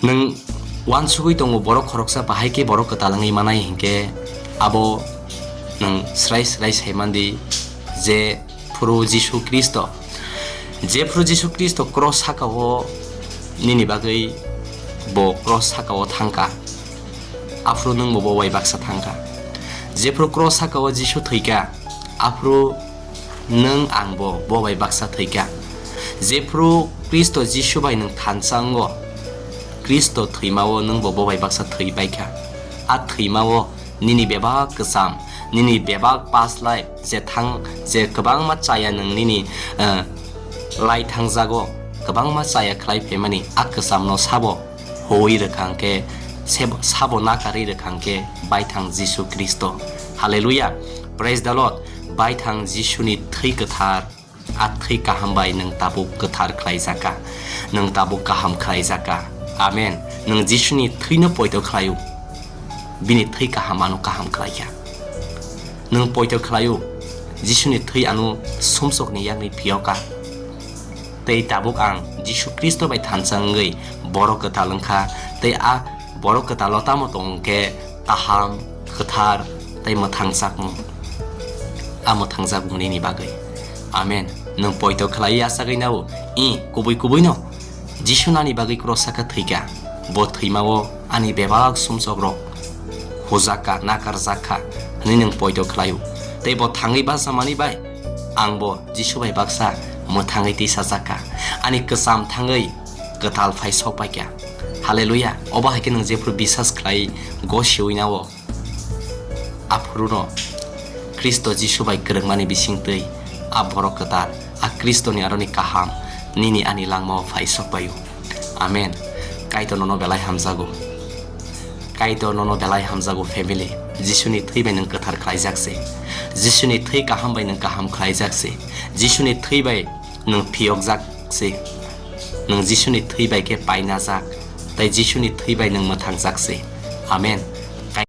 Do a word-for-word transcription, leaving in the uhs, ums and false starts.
Nwng uansugwi tongo borok khoroksa bahai khe borok kwtal wngwi manai hinkhe abo nwng srai srai sai mandi je phuru Jisu Khristo, je phuru Jisu Khristo cross saka-o nini bagwi bo cross saka-o thangkha, aphuru nwngbo bo bai baksa thangkha. Je phuru cross saka-o Jisu thwikha, aphuru nwng angbo bo bai baksa thwikha. Je phuru Khristo Jisu bai nwng thansa wngo, Khristo thwima-o nwngbo bo bai baksa thwi baikha. A thwima-o nini bebak kwcham, nini bebak past life, je thang, je kwbangma chaya nwng nini, eh, lai thangjago, kwbangma chaya khlai phaimani a kwchamno sabo huwi rwkha hwnkhe, sebo, sabo nakarwi rwkha hwnkhe baithang Jisu Khristo. Hallelujah. Praise the Lord. Baithang Jisuni thwi kwthar, a thwi kaham bai nwng tabuk kwthar khlaijakha, nwng tabuk kaham khlaijakha. Amen. Nwng Jisuni thwino poito khlaio, bini thwi kaham ano kaham khlaikha. Nwng poito khlaio, Jisuni thwi ano sumsokni yakni phiyokha. Tei tabuk ang Jisu Khristo bai thansa wngwi borok kwtal wngkha, tei a borok kwtalo tamo tong hwnkhe kaham, kwthar tei mwthangjakmung. A mwthangjak wngnini bagwi. Amen. Nwng poito khlaiwi achagwi nao, i kubui kubuino Jisu nani bagwi cross saka thwikha, bo thwima-o ani bebak sumsokrok hujakha, nakarjakha hwnwi nwng poito khlaio. Tei bo thangwi bachamani bai angbo Jisu bai baksa mwthangwi tisajakha, ani kwcham thangwi kwtal phai sok paikha. Hallelujah. Obo hai khe nwng jephru bisas khlai gosiwi nao, aphuruno Khristo Jisu bai kwrwngmani bisingtwi a borok kwtal, a Khristoni aroni kaham nini ani langmao phai sok paio. Amen. Kaitor nono belai hamjago. Kaitor nono belai hamjago family. Jisuni thwi bai nwng kwthar khlaijak se. Jisuni thwi kaham bai nwng kaham khlaijak se. Jisuni thwi bai nwng phiyokjak se. Nwng Jisuni thwi bai khe painajak, tei Jisuni thwi bai nwng mwthangjak se. Amen.